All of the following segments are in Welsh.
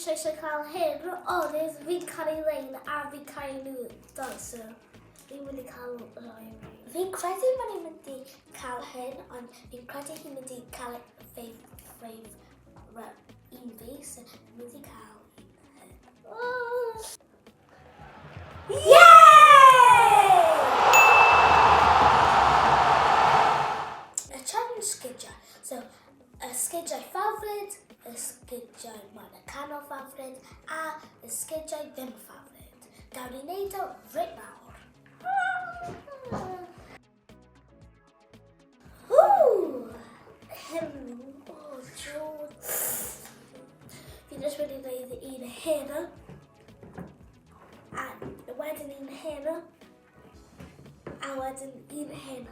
eisiau eisiau cael hyn, ond fi'n caru lein a fi'n caru nhw dau, so fi'n mynd i cael rhai. Fi'n credu bod ni'n mynd i cael hyn, ond fi'n credu hi'n mynd i cael favourite un fi, so fi'n mynd i cael hyn. Oh. Y challenge sgidiau. So, y sgidiau ffafrid, y sgidiau mae'n y canol ffafrid, a y sgidiau ddim ffafrid. Gawn ni wneud o reit nawr. Ww! Hyn, oh, George. Fi jyst wedi gwneud un hyn. A wedyn un hyn. A wedyn un hyn.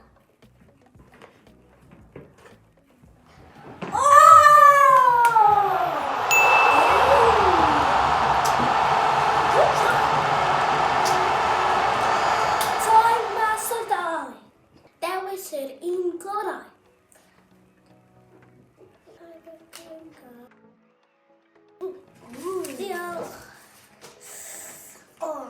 Dewis yr un gorau. Diolch. Oh.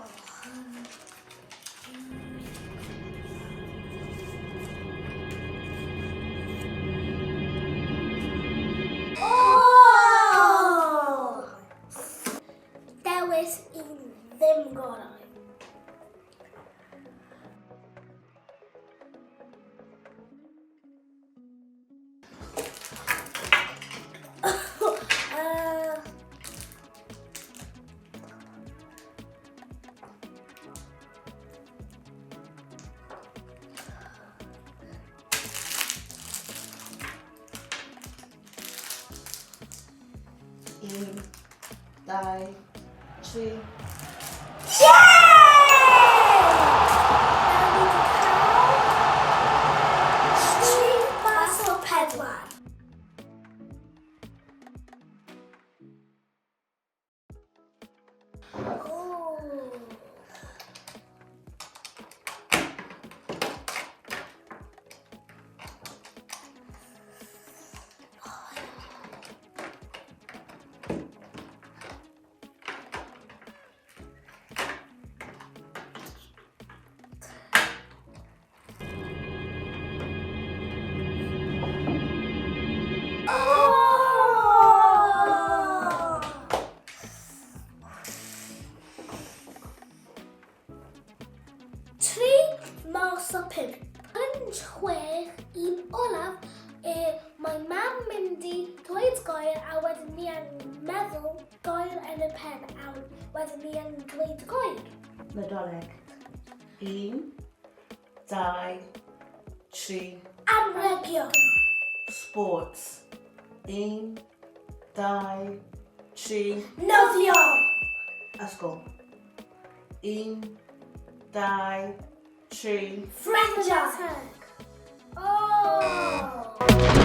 Oh! Dewis un ddim gorau. Un, dau, tri. Mas o 5. Yn 6, un olaf, e, mae mam mynd i dweud gair a wedyn ni yn meddwl gair yn y pen a wedyn ni yn dweud gair. Nadolig. 1, 2, 3. Anrhegion. Sports. 1, 2, 3. Nofio. Ysgol. 1, 2, 3. Ffrindiau. Oh!